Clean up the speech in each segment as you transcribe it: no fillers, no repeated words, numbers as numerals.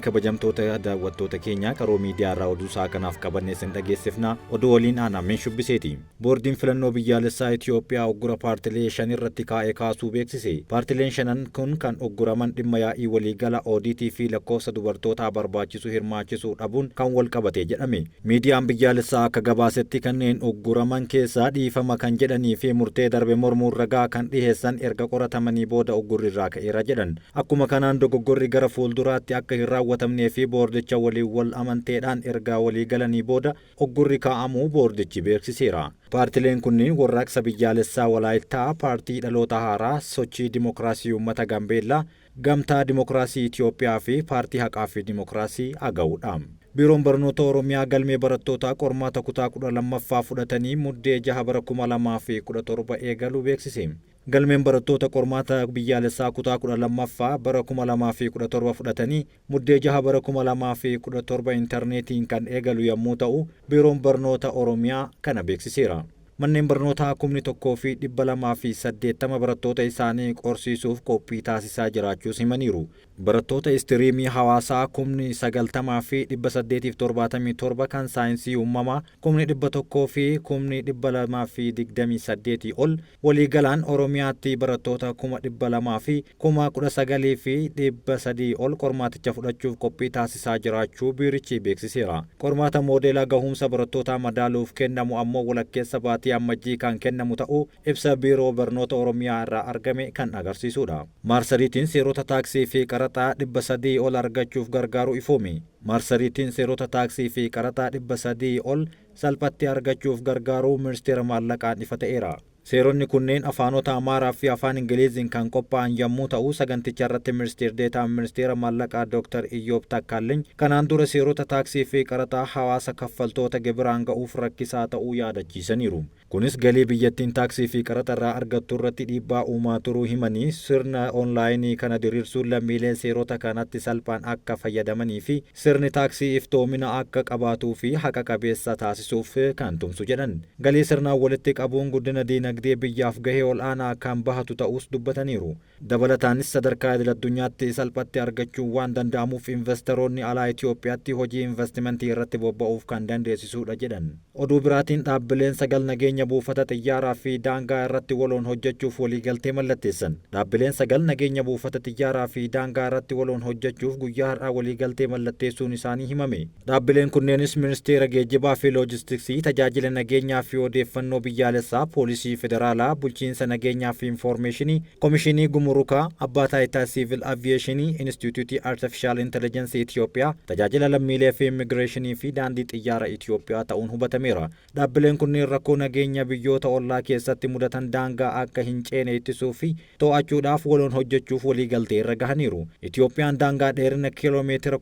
Kabajamtoota daawwattoota keenya, Qaroo Miidiyaa irraa oduu isaa kanaaf qabannee isin dhageessifna. Oduu waliin aanameen shubbiseeti. Boordiin Filannoo Biyyaalessaa Itiyoophiyaa uggura paartilee 5 irratti kaa'e kaasuu beeksise. Paartileen shanan kun kan ugguraman dhimma yaa'ii waliigala, oodiitii fi lakkoofsa dubartootaa barbaachisu hirmaachisuu dhabuun kan walqabate jedhame. Miidiyaan biyyaalessaa akka gabaasetti kanneen ugguraman keessaa dhiifama kan jedhanii fi murtee darbe mormuun ragaa kan dhiheessan erga qoratamanii booda uggurri irraa ka'eera jedhan. Akkuma kanaan dogoggorri gara fuulduraatti akka hin raawwatamnee fi boordicha waliin wal amanteedhaan ergaa walii galanii booda uggurri kaa'amuu boordichi beeksiseera. Paartileen kunniin Warraaqsa Biyyaalessaa Walaayittaa, Paartii Dhaloota Haaraa, Sochii Dimokiraasii Uummata Gaambeellaa, Gamtaa Dimokiraasii Itiyoophiyaa fi Paartii Haqaa fi Dimokiraasii Agawudha. Biiroon Barnoota Oromiyaa galmee barattootaa qormaata kutaa 12ffaa fudhatanii Muddee 6 bara 2017 eegaluu beeksise. Galmeen barattoota qormaata biyyaalessaa kutaa 12ffaa bara 2017 fudhatanii Muddee 6 bara 2017 intarneetiin kan eegalu yammuu ta'u, Biiroon Barnoota Oromiyaa kana beeksiseera. Manneen barnootaa kumni 1 fi 280 barattoota isaanii qorsiisuuf qophii taasisaa jiraachuus himaniiru. Barattoota istiriimii hawaasaa kumni 90 fi 877 kan saayinsii uummamaa kumni 100 fi kumni 228 ol waliigalaan Oromiyaatti barattoota 200,000 fi 19,300 ol qormaaticha fudhachuuf qophii taasisaa jiraachuu biirichi beeksiseera. Qormaata moodeela gahumsa barattootaa madaaluuf kennamu ammoo walakkeessa baatii Ammajjii kan kennamu ta'uu ibsa Biiroo Barnoota Oromiyaa irraa argame kan agarsiisuudha. Maarsariitiin seerota taaksii fi qaraxaa 300 ol argachuuf gargaaru ifoome. Maarsariitiin seerota taaksii fi qaraxaa 300 ol salphatti argachuuf gargaaru Ministeera Maallaqaan ifa ta'eera. Seeronni kunneen afaanota Amaaraa fi Afaan Ingiliiziin kan qophaa'an yammuu ta'u, saganticharratti Ministiir Deetaan Ministeera Maallaqaa Dooktar Iyyoob Takkaalliny kanaan dura seerota taaksii fi qaraxaa hawaasa kaffaltoota gibiraan ga'uuf rakkisaa ta'uu yaadachiisaniiru. Kunis galii biyyattiin taaksii fi qaraxa irraa argatturratti dhiibbaa uumaa turuu himanii, sirna onlaayinii kana diriirsuun lammiileen seerota kanatti salphaan akka fayyadamanii fi sirni taaksii iftoomina akka qabaatuu fi haqa qabeessa taasisuuf kan tumsu jedhan. Galii sirnaan walitti qabuun guddina diinagdee biyyaaf gahee ol'aanaa kan bahatu ta'uus dubbataniiru. Dabalataanis sadarkaa idil-addunyaatti salphatti argachuun waan danda'amuuf invastaroonni alaa Itiyoophiyaatti hojii invastimantii irratti bobba'uuf kan dandeessisuudha jedhan. Oduu biraatiin dhaabbileen 9 nageenya buufata xiyyaaraa fi daangaa irratti waloon hojjechuuf waliigaltee mallatteessan. Dhaabbileen 9 nageenya buufata xiyyaaraa fi daangaa irratti waloon hojjechuuf guyyaa har'aa waliigaltee mallatteessuun isaanii himame. Dhaabbileen kunneenis Ministeera Geejjibaa fi Loojistiksii, Tajaajila Nageenyaa fi Odeeffannoo Biyyaalessaa, Poolisii Federaalaa, Bulchiinsa Nageenyaa fi Infoormeeshinii, Komishinii Gumurukaa, Abbaa Taayitaa Siivil Aviyeeshinii, Inistiitiyuutii Artefishaal Intelejensii Itiyoophiyaa, Tajaajila Lammiilee fi Immigireeshinii fi Daandii Xiyyaara Itiyoophiyaa ta'uun hubatameera. Dhaabbileen kunneen rakkoo nageenya biyyoota ollaa keessatti mudatan daangaa akka hin ceene ittisuu fi to'achuudhaaf waloon hojjechuuf waliigaltee irra gahaniiru. Itiyoophiyaan daangaa dheerina kiiloo meetira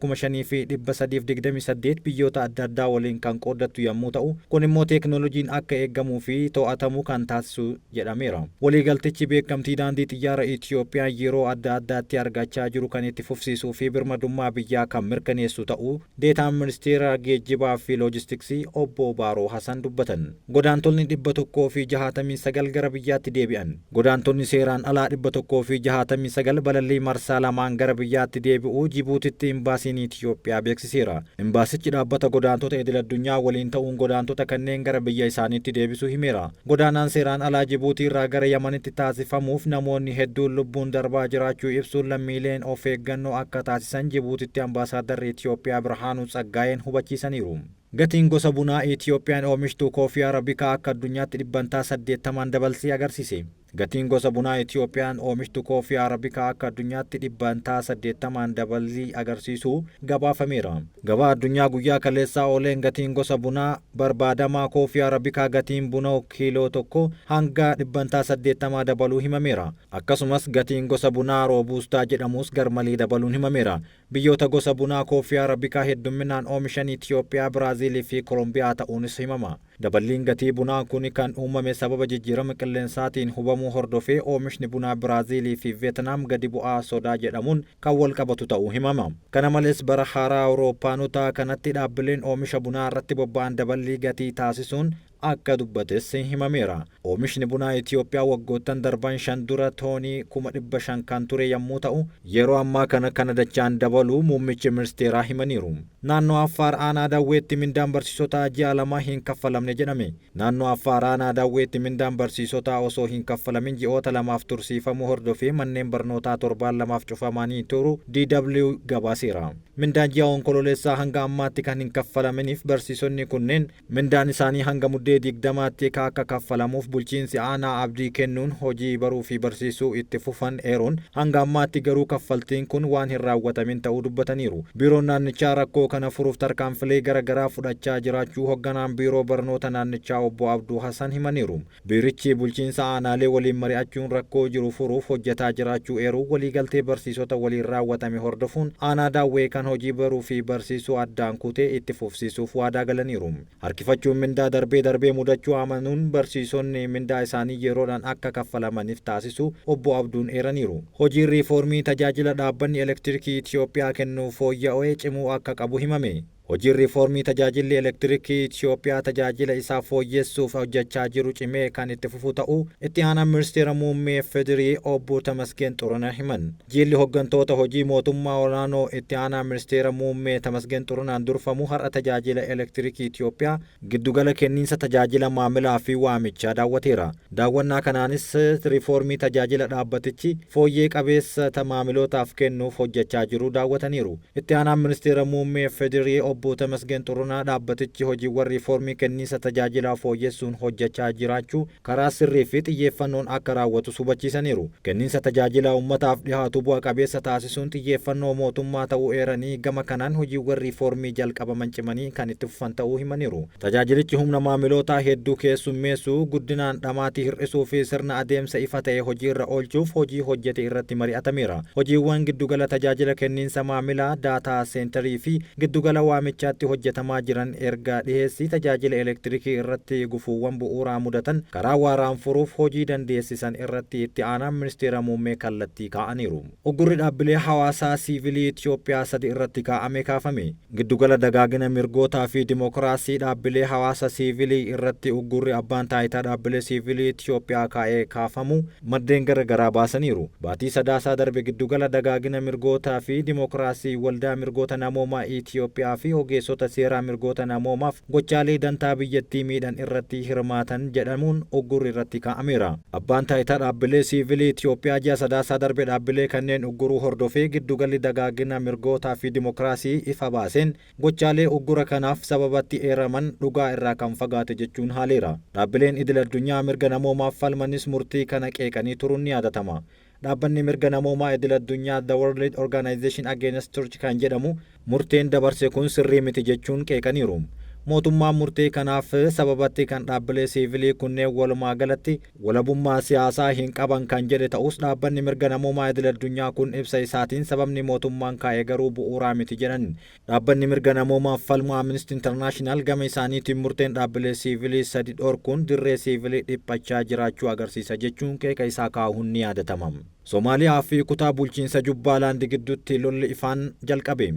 5,328 biyyoota adda addaa waliin kan qooddattu yammuu ta'u, kun immoo teeknoolojiin akka eeggamuu fi to'atamu kan taasisu jedhameera. Waliigaltichi beekamtii Daandii Xiyyaara Itiyoophiyaan yeroo adda addaatti argachaa jiru kan itti fufsiisuu fi birmadummaa biyyaa kan mirkaneessu ta'uu Deetaan Ministeera Geejjibaa fi Loojistiksii Obbo Baaroo Hasan dubbatan. Godaantonni 169 gara biyyaatti deebi'an. Godaantonni seeraan alaa 169 balallii marsaa lamaan gara biyyaatti deebi'uu Jibuutitti Imbaasiin Itiyoophiyaa beeksiseera. Imbaasichi Dhaabbata Godaantota Idil Addunyaa waliin ta'uun godaantota kanneen gara biyya isaaniitti deebisuu himeera. Godaanaan seeraan alaa Jibuutiirraa gara Yamanitti taasifamuuf namoonni hedduun lubbuun darbaa jiraachuu ibsuun lammiileen of eeggannoo akka taasisan Jibuutitti Ambaasaaddarri Itiyoophiyaa Birhaanuu Tsaggaayeen hubachiisaniiru. Gatiin gosa bunaa Itiyoophiyaan oomishtu Koofii Arabikaa akka addunyaatti dhibbantaa 80n dabalsii agarsiise. Gatiin gosa bunaa Itiyoophiyaan oomishtu Koofii Arabikaa akka addunyaatti dhibbantaa 80n daballii agarsiisuu gabaafameera. Gabaa addunyaa guyyaa kaleessaa ooleen gatiin gosa bunaa barbaadamaa Koofii Arabikaa gatiin buna kiiloo tokkoo hanga dhibbantaa 80 dabaluu himameera. Akkasumas gatiin gosa bunaa Roobuustaa jedhamuus garmalee dabaluun himameera. Biyyoota gosa bunaa Koofii Arabikaa heddumminaan oomishan Itiyoophiyaa, Biraaziilii fi Kolombiyaa ta'uunis himama. Daballiin gatii bunaa kuni kan uumame sababa jijjiirama qilleensaatiin hubamuu hordofee oomishni bunaa Biraaziilii fi Veetnaam gadi bu'aa sodaa jedhamuun kan walqabatu ta'uu himama. Kana malees bara haaraa Awurooppaanotaa kanatti dhaabbileen oomisha bunaa irratti bobba'an daballii gatii taasisuun akka dubbates himameera. Oomishni bunaa Itoophiyaa waggoottan darban 5 dura toonii 500,000 kan ture yommuu ta'u, yeroo ammaa kana kana dachaan dabaluu muummichi ministeeraa himaniiru. Naannoo Affaar aanaa Daawweetti mindaan barsiisotaa ji'a 2 hin kaffalamne jedhame. Naannoo Affaar aanaa Daawweetti mindaan barsiisotaa osoo hin kaffalamin ji'oota 2f tursiifamuu hordofee manneen barnootaa torbaan 2f cufamanii turu DW gabaaseera. Mindaan ji'a Onkololeessaa hanga ammaatti kan hin kaffalaminiif barsiisonni kunneen mindaan isaanii hanga Muddee 20tti akka kaffalamuuf bulchiinsi aanaa abdii kennuun hojii baruu fi barsiisuu itti fufan eeruun, hanga ammaatti garuu kaffaltiin kun waan hin raawwatamin ta'uu dubbataniiru. Biiroon naannichaa rakkoo kana furuuf tarkaanfilee gara garaa fudhachaa jiraachuu hogganaan biiroo barnoota naannichaa obbo Abduu Hassan himaniiru. Biirichi bulchiinsa aanaalee waliin mari'achuun rakkoo jiru furuuf hojjetaa jiraachuu eeruu, waliigaltee barsiisota waliin raawwatame hordofuun aanaa Daawwee kan hojii baruu fi barsiisuu addaan kutee itti fufsiisuuf waadaa galaniiru. Harkifachuun mindaa darbee darbee mudachuu amanuun barsiisonni mindaa isaanii yeroodhaan akka kaffalamaniif taasisu obbo Abduun eeraniiru. Hojiin riifoormii tajaajila dhaabbanni elektirikii Itoophiyaa kennu fooyya'ee cimuu akka qabu himame. Hojiin riifoormii tajaajilli elektirikii Itoophiyaa tajaajila isaa fooyyessuuf hojjechaa jiru cimee kan itti fufu ta'uu itti aanaan ministeera muummee FDRI obbo Tamasgeen Xurunaa himan. Jilli hoggantoota hojii mootummaa olaanoo itti aanaa ministeera muummee Tamasgeen Xurunaan durfamu har'a tajaajila elektirikii Itoophiyaa giddugala kenniinsa tajaajila maamilaa fi waamichaa daawwateera. Daawwannaa kanaanis riifoormii tajaajila dhaabbatichi fooyyee qabeessa maamilootaaf kennuuf hojjechaa jiru daawwataniiru. Itti aanaan ministeera muummee FDRI obbo Tamasgeen Xurunaa dhaabbatichi hojiiwwan riifoormii kenniinsa tajaajilaa fooyyessuun hojjechaa jiraachuu karaa sirrii fi xiyyeeffannoon akka raawwatu hubachiisaniiru. Kenniinsa tajaajilaa uummataaf dhihaatu bu'a qabeessa taasisuun xiyyeeffannoo mootummaa ta'uu eeranii, gama kanaan hojiiwwan riifoormii jalqabaman cimanii kan itti fufan ta'uu himaniiru. Tajaajilichi humna maamilootaa hedduu keessummeessuu, guddinaan dhamaatii hir'isuu fi sirna adeemsa ifa ta'e hojiirra oolchuuf hojii hojjete irratti mari'atameera. Hojiiwwan giddugala tajaajila kenniinsa maamilaa, data centerii fi giddugala waamichaatti hojjetamaa jiran erga dhiheessii tajaajila elektirikii irratti gufuuwwan bu'uuraa mudatan karaa waaraan furuuf hojii dandeessisan irratti itti aanaan ministeera muummee kallattii kaa'aniiru. Uggurri dhaabbilee hawaasaa siivilii Itoophiyaa 3 irratti kaa'ame kaafame. Giddugala dagaagina mirgootaa fi dimookiraasii dhaabbilee hawaasa siivilii irratti uggurri abbaan taayitaa dhaabbilee siivilii Itoophiyaa kaa'ee kaafamu maddeen gara garaa baasaniiru. Baatii Sadaasaa darbe giddugala dagaagina mirgootaa fi dimookiraasii, waldaa mirgoota namoomaa Itoophiyaa fi ogeessota seeraa mirgoota namoomaaf gochaalee dantaa biyyattii miidhan irratti hirmaatan jedhamuun uggurri irratti kaa'ameera. Abbaan taayitaa dhaabbilee siivilii Itoophiyaa ji'a Sadaasaa darbe dhaabbilee kanneen ugguruu hordofee giddugalli dagaagina mirgootaa fi dimookiraasii ifa baaseen gochaalee uggura kanaaf sababatti eeraman dhugaa irraa kan fagaate jechuun haaleera. Dhaabbileen idil addunyaa mirga namoomaaf falmanis murtii kana qeeqanii turuun ni yaadatama. Dhaabbanni mirga namoomaa idil addunyaa The World Organization Against Torture kan jedhamu murteen dabarse kun sirrii miti jechuun qeeqaniiru. Mootummaan murtee kanaaf sababatti kan dhaabbilee siivilii kunneen walumaa galatti walabummaa siyaasaa hin qaban kan jedhe ta'us, dhaabbanni mirga namoomaa idil addunyaa kun ibsa isaatiin sababni mootummaan kaa'e garuu bu'uuraa miti jedhan. Dhaabbanni mirga namoomaaf falmu Amnesty International gama isaaniitiin murteen dhaabbilee siivilii 3 dhorkuun dirree siivilii dhiphachaa jiraachuu agarsiisa jechuun qeeqa isaa kaa'uun ni yaadatama. Somaaliyaa fi kutaa bulchiinsa Jubbaalaand gidduutti lolli ifaan jalqabe.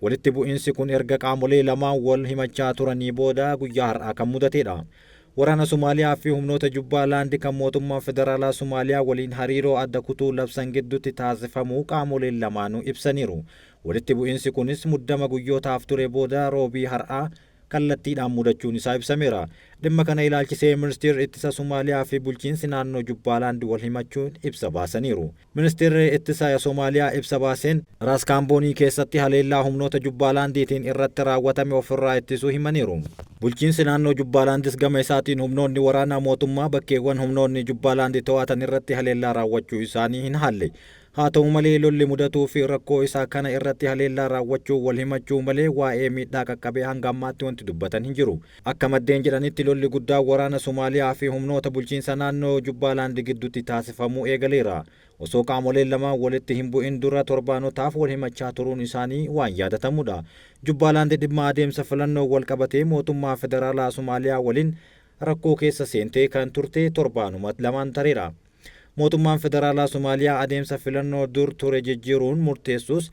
Walitti bu'iinsi kun erga qaamolee lamaan wal himachaa turanii booda guyyaa har'aa kan mudatedha. Waraana Somaaliyaa fi humnoota Jubbaalaand kan mootummaa federaalaa Somaaliyaa waliin hariiroo adda kutuu labsan gidduutti taasifamuu qaamoleen lamaanuu ibsaniiru. Walitti bu'iinsi kunis muddama guyyootaaf ture booda roobii har'aa kallattiidhaan mudachuun isaa ibsameera. Dhimma kana ilaalchisee ministeerri ittisa Somaaliyaa fi bulchiinsi naannoo Jubbaalaand wal himachuun ibsa baasaniiru. Ministeerri ittisa Somaaliyaa ibsa baaseen Raaskaamboonii keessatti haleellaa humnoota Jubbaalaandiitiin irratti raawwatame ofirraa ittisuu himaniiru. Bulchiinsi naannoo Jubbaalaandis gama isaatiin humnoonni waraanaa mootummaa bakkeewwan humnoonni Jubbaalaandi to'atan irratti haleellaa raawwachuu isaanii hin haalle. Haa ta'u malee, lolli mudatuu fi rakkoo isaa kana irratti haleellaa raawwachuu wal himachuu malee waa'ee miidhaa qaqqabee hanga ammaatti wanti dubbatan hin jiru. Akka maddeen jedhanitti, lolli guddaa waraana Somaaliyaa fi humnoota bulchiinsa naannoo Jubbaalaandi gidduutti taasifamuu eegaleera. Osoo qaamoleen lamaan walitti hin bu'in dura torbaanotaaf wal himachaa turuun isaanii waan yaadatamudha. Jubbaalaandi dhimma adeemsa filannoo wal qabatee mootummaa federaalaa Somaaliyaa waliin rakkoo keessa seentee kan turte torbaanuma lamaan tareera. Mootummaan federaalaa Somaaliyaa adeemsa filannoo dur ture jijjiiruun murteessus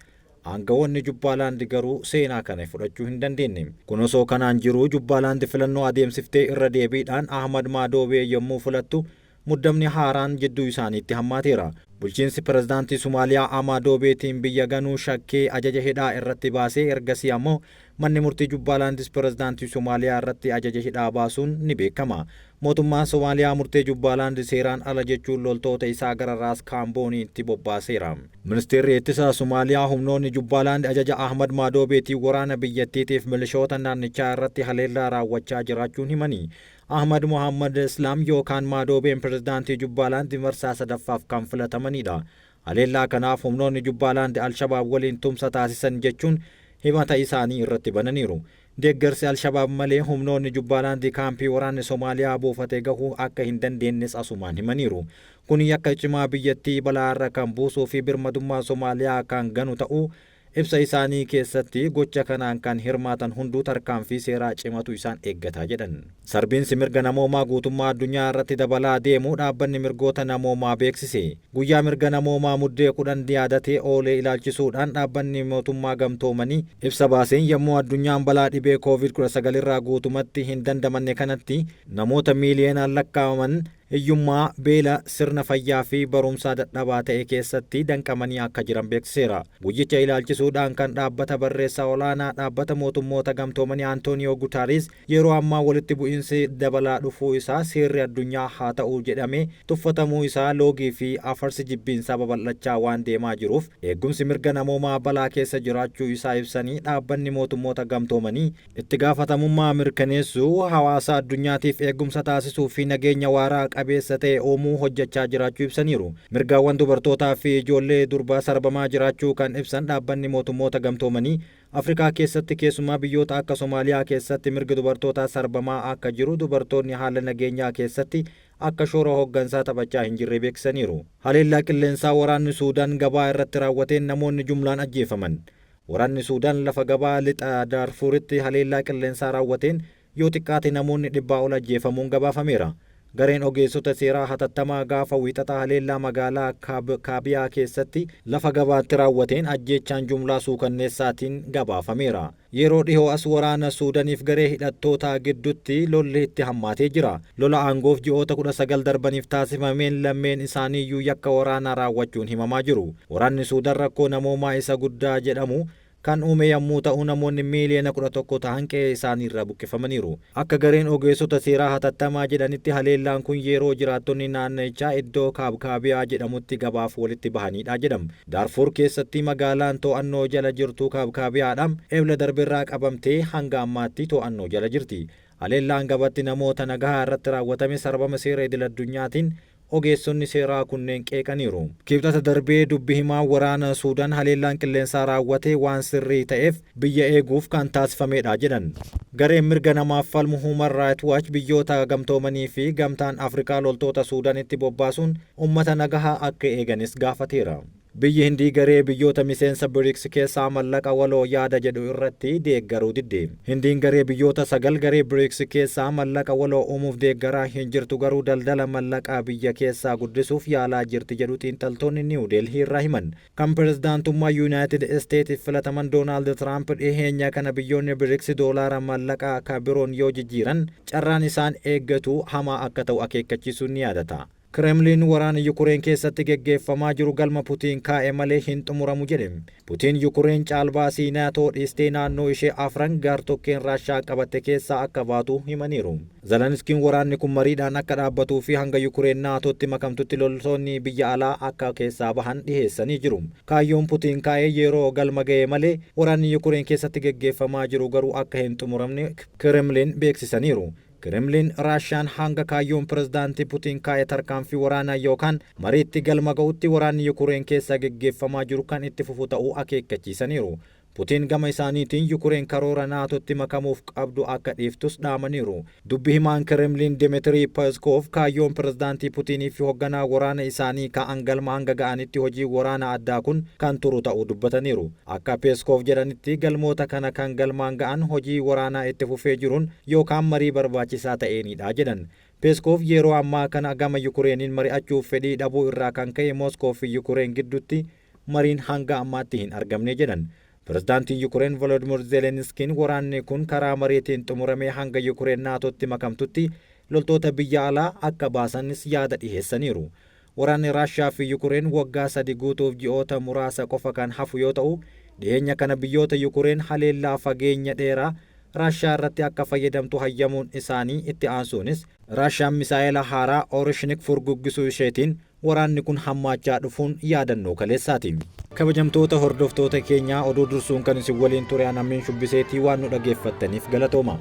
Aangawoonni Jubbaalaand garuu seenaa kana fudhachuu hin dandeenye. Kun osoo kanaan jiruu Jubbaalaand filannoo adeemsiftee irra deebiidhaan Ahmad Maadoobee yommuu filattu muddamni haaraan jidduu isaaniitti hammaateera. Bulchiinsi pirezidaantii Somaaliyaa Amadoobeetiin biyya ganuu shakkee ajaja hidhaa irratti baasee, ergasii ammoo manni murtii Jubbaalaandis pirezidaantii Somaaliyaa irratti ajaja hidhaa baasuun ni beekama. Mootummaan Somaaliyaa murtee Jubbaalaand seeraan ala jechuun loltoota isaa gara Raas Kaambooniitti bobbaaseera. Ministeerri ittisaa Somaaliyaa humnoonni Jubbaalaand ajaja Ahmad Maadoobeetiin waraana biyyattiitiif milishoota naannichaa irratti haleellaa raawwachaa jiraachuun himanii. Ahmad Mohammad Islaam yookaan Maadoobeen pirezidaantii Jubbaalaand marsaa sadaffaaf kan filatamanidha. Haleellaa kanaaf humnoonni Jubbaalaand Alshabaab waliin tumsa taasisan jechuun himata isaanii irratti bananiiru. Deeggarsi Alshabaab malee humnoonni Jubbaalaand kaampii waraanni Somaaliyaa buufate gahuu akka hin dandeenyes asumaan himaniiru. Kun yakka cimaa biyyattii balaarra kan buusuu fi birmadummaa Somaaliyaa kan ganu ta'uu ibsa isaanii keessatti gocha kanaan kan hirmaatan hunduu tarkaanfii seeraa cimatu isaan eeggata jedhan. Sarbiinsi mirga namoomaa guutummaa addunyaa irratti dabalaa deemuu dhaabbanni mirgoota namoomaa beeksise. Guyyaa mirga namoomaa Muddee 10 yaadatee oolee ilaalchisuudhaan dhaabbanni mootummaa gamtoomanii ibsa baaseen, yommuu addunyaan balaa dhibee COVID-19 irraa guutumatti hin dandamanne kanatti namoota miiliyoonaan lakkaa'aman hiyyummaa, beela, sirna fayyaa fi barumsaa dadhabaa ta'e keessatti danqamanii akka jiran beeksiseera. Guyyicha ilaalchisuudhaan kan dhaabbata barreessaa olaanaa dhaabbata mootummoota gamtoomanii Antooniyoo Gutaaris yeroo ammaa walitti bu'iinsi dabalaa dhufuu isaa, seerri addunyaa haa ta'u jedhamee tuffatamuu isaa, loogii fi afarsi jibbiinsaa babal'achaa waan deemaa jiruuf eegumsi mirga namoomaa balaa keessa jiraachuu isaa ibsanii, dhaabbanni mootummoota gamtoomanii itti gaafatamummaa mirkaneessuu, hawaasa addunyaatiif eegumsa taasisuu fi nageenya waaraa qabeessa ta'e uumuu hojjechaa jiraachuu ibsaniiru. Mirgaawwan dubartootaa fi ijoollee durbaa sarbamaa jiraachuu kan ibsan dhaabbanni mootummoota gamtoomanii, Afrikaa keessatti keessumaa biyyoota akka Somaaliyaa keessatti mirgi dubartootaa sarbamaa akka jiru, dubartoonni haala nageenyaa keessatti akka shoora hooggansaa taphachaa hin jirre beeksisaniiru. Haleellaa qilleensaa waraanni Suudaan gabaa irratti raawwateen namoonni jumlaan ajjeefaman. Waraanni Suudaan lafa gabaa lixa Daarfuritti haleellaa qilleensaa raawwateen yoo xiqqaate namoonni 100 ol ajjeefamuun gabaafameera. Gareen ogeessota seeraa hatattamaa gaafa Wiixataa haleellaa magaalaa Kaabiyaa keessatti lafa gabaatti raawwateen ajjeechaan jumlaa suukanneessaatiin gabaafameera. Yeroo dhihoo as waraana Suudaaniif garee hidhattootaa gidduutti lolli itti hammaatee jira. Lola aangoof ji'oota 19 darbaniif taasifameen lammeen isaaniiyyuu yakka waraanaa raawwachuun himamaa jiru. Waraanni Suudaan rakkoo namoomaa isa guddaa jedhamu kan uume yommuu ta'u, namoonni miiliyoona 11 ta'an qe'ee isaanii irraa buqqifamaniiru. Akka gareen ogeessota seeraa hatattamaa jedhanitti, haleellaan kun yeroo jiraattonni naannichaa iddoo Kaabkaabiyaa jedhamutti gabaaf walitti bahanidha jedham. Daarfuur keessatti magaalaan to'annoo jala jirtu Kaabkaabiyaadha. Ebla darbeerraa qabamtee hanga ammaatti to'annoo jala jirti. Haleellaan gabatti namoota nagahaa irratti raawwatame sarbama seera idil addunyaatiin ogeessonni seeraa kunneen qeeqaniiru. Kibxata darbee dubbi himaa waraana Suudaan haleellaan qilleensaa raawwate waan sirrii ta'eef biyya eeguuf kan taasifamedha jedhan. Gareen mirga namaaf falmu Human Rights Watch biyyoota gamtoomanii fi gamtaan Afrikaa loltoota Suudaanitti bobbaasuun uummata nagahaa akka eeganis gaafateera. Biyyi Hindii garee biyyoota miseensa BRICS keessaa mallaqa waloo yaada jedhu irratti deeggaruu didde. Hindiin garee biyyoota sagal garee BRICS keessaa mallaqa waloo uumuuf deeggaraa hin jirtu, garuu daldala mallaqaa biyya keessaa guddisuuf yaalaa jirti jedhu xiinxaltoonni Niw Delhii irraa himan. Kan pirezidaantummaa Yuunaayitid Isteetsiif filataman Doonaald Tiraamp dhiheenya kana biyyoonni BRICS doolaara mallaqa ka biroon yoo jijjiiran carraan isaan eeggatu hamaa akka ta'u akeekkachiisuun ni yaadata. Kremlin waraana Yukureen keessatti geggeeffamaa jiru galma Putiin kaa'e malee hin xumuramu jedhe. Putiin Yukureen caalbaasii Naatoo dhiistee naannoo ishee afran gartokkeen Raashaa qabatte keessaa akka baatu himaniiru. Zelenskiin waraanni kun mariidhaan akka dhaabbatuu fi hanga Yukureen Naatootti makamtutti loltoonni biyya alaa akka keessaa bahan dhiheessanii jiru. Kaayyoon Putiin kaa'e yeroo galma ga'e malee waraanni Yukureen keessatti geggeeffamaa jiru garuu akka hin xumuramne Kremlin beeksisaniiru. Kremlin Raashaan hanga kaayyoon pirezidaantii Putiin kaa'e tarkaanfii waraanaa yookaan mariitti galma ga'utti waraanni Yukureen keessa geggeeffamaa jiru kan itti fufu ta'uu akeekkachiisaniiru. Putiin gama isaaniitiin Yukureen karoora Naatootti makamuuf qabdu akka dhiiftus dhaamaniiru. Dubbi himaan Kremlin Dimitrii Peskov kaayyoon pirezidaantii Putinii fi hoogganaa waraana isaanii ka'an galma hanga ga'anitti hojii waraana addaa kun kan turu ta'uu dubbataniiru. Akka Peskov jedhanitti, galmoota kana kan galmaan ga'an hojii waraanaa itti fufee jiruun yookaan marii barbaachisaa ta'eenidha jedhan. Peskov yeroo ammaa kana gama Yukureeniin mari'achuuf fedhii dhabuu irraa kan ka'e Moskoo fi Yukureen gidduutti mariin hanga ammaatti hin argamne jedhan. Pirezidaantiin Yukureen Volodimir Zelenskiin waraanni kun karaa mariitiin xumuramee hanga Yukureen Naatootti makamtutti loltoota biyya alaa akka baasanis yaada dhiheessaniiru. Waraanni Raashiyaa fi Yukureen waggaa 3 guutuuf ji'oota muraasa qofa kan hafu yoo ta'u, dhiheenya kana biyyoota Yukureen haleellaa fageenya dheeraa Raashiyaa irratti akka fayyadamtu hayyamuun isaanii itti aansuunis Raashiyaan misaa'ela haaraa Oreshnik furguggisuu isheetiin waraanni kun hammaachaa dhufuun yaadannoo kaleessaati. Kabajamtoota hordoftoota keenyaa, oduu dursuun kan isin waliin ture Anamiin Shubbiseetii, waan nu dhageeffattaniif galatooma.